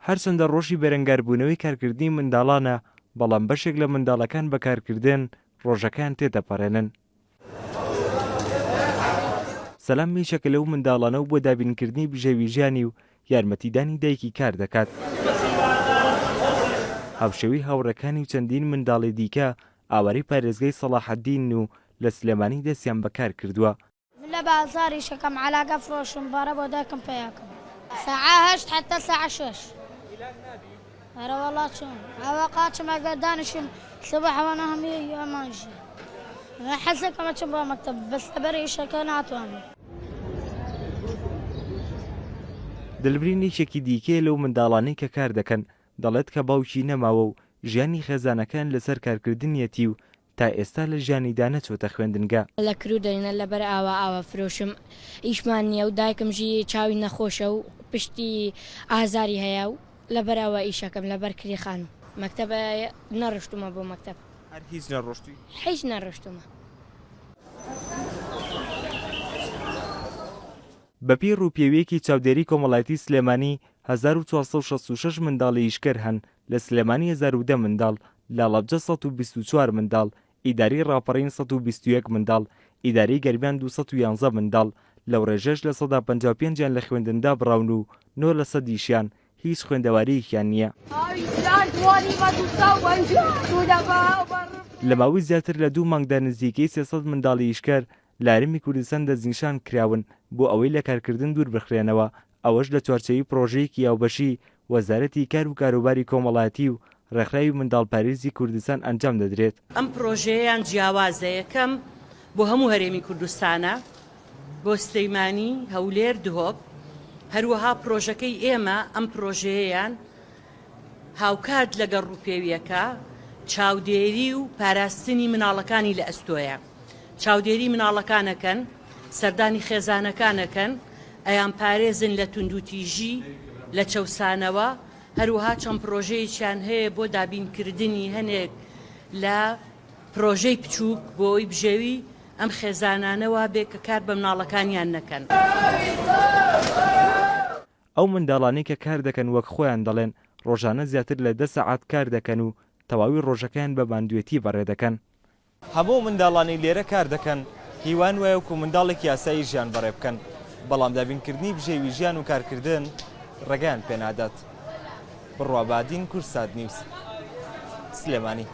هەرچەندە ڕۆژی بەرەنگاربوونەوەی کارکردنی منداڵانە، بەڵام بەشێک لە منداڵەکان بە کارکردن ڕۆژەکەیان تێدەپەڕێنن. سەلام یەکێکە لەو منداڵانە و بۆ دابینکردنی بژێوی ژیانی و یارمەتیدانی دایکی کار دەکات. هاوشێوەی هاوڕێکانی و چەندین منداڵی دیکە ئاوارەی پارێزگای سەڵاحەدینن و لە سلێمانی دەستیان بە کار کردووە. من لە بازاڕ ئیشەکەم عەلاگە فرۆشم پارە بۆ دایکم پەیاکەم ساعە هەشت حەتا ساعە شەش ئەرە وەڵا چۆن ئەوە قاچم ئەگەر دانیشم سبح ئەوانە هەمووی ئەمان ژی من حەزەکەم ئەچم بۆ مەکتەب بەس لەبەر ئیشەکە ناتوانم. دلبرین یەکێکی دیکەیە لەو منداڵانەی کە کار دەکەن، دەڵێت کە باوکی نەماوە و ژیانی خێزانەکەیان لەسەر کارکردنیەتی و تا ئێستا لە ژیانیدا نەچۆتە خوێندنگە. لە کرو دەینە لەبەر ئاوا ئاوا فرۆشم ئیشمان نیە و دایکم ژی چاوی نەخۆشە و پشتی ئازاری هەیە و لەبەر ئەوە ئیشەکەم لەبەر کری خانوو مەکتەب نەڕشتومە بۆ مەکتەب. هەر هیچ نەڕۆشتوی؟ هیچ نەڕشتومە. بەپێی ڕووپێوییەکی چاودێری کۆمەڵایەتی سلێمانی، 1466 منداڵی ئیشکەر هەن، لە سلێمانی 1010 منداڵ، لە هەڵەبجە 124 منداڵ، ئیدارەی ڕاپەڕین 121 منداڵ، ئیدارەی گەرمیان 211 منداڵ، لەو ڕێژەش 55% یان لە خوێندن دابڕاون و نۆ لەسەدیشیان هیچ خوێندەوارییەکیان نییە. لە ماوەی زیاتر لە دوو مانگدا نزیکەی 300 منداڵی ئیشکەر لە هەرێمی کوردستان دەستنیشان کراون بۆ ئەوەی لە کارکردن دوور بخرێنەوە، ئەوەش لە چوارچێوەی پڕۆژەیەکی هاوبەشی وەزارەتی کار و کاروباری کۆمەڵایەتی و ڕێکخراوی منداڵپارێزی کوردستان ئەنجام دەدرێت. ئەم پڕۆژەیەیان جیاوازە، یەکەم بۆ هەموو هەرێمی کوردستانە، بۆ سلیمانی، هەولێر، دهۆک، هەروەها پڕۆژەکەی ئێمە ئەم پڕۆژەیەیان هاوکات لەگەڵ ڕووپێوییەکە چاودێری و پاراستنی مناڵەکانی لە ئەستۆیە. چاودێری مناڵەکان ئەکەن، سەردانی خێزانەکان ئەکەن، ئەیانپارێزن لە توندوتیژی، لە چەوسانەوە، هەروەها چەند پرۆژەیەکیان هەیە بۆ دابینکردنی هەنێک لە پرۆژەی بچووک بۆ ئەوەی بژێوی ئەم خێزانانە وابێ کە کار بە مناڵەکانیان نەکەن. ئەو منداڵانەی کە کار دەکەن وەک خۆیان دەڵێن ڕۆژانە زیاتر لە دە سەعات کار دەکەن و تەواوی ڕۆژەکەیان بە ماندوێتی بەڕێ دەکەن. هەموو منداڵانەی لێرە کار دەکەن هیوان وایە وەکو منداڵێکی ئاسایی ژیان بەڕێ بکەن، بەڵام دابینکردنی بژێوی ژیان و کارکردن ڕێگەیان پێنادات. بڕوا بادین، کوردسات نیوز، سلێمانی.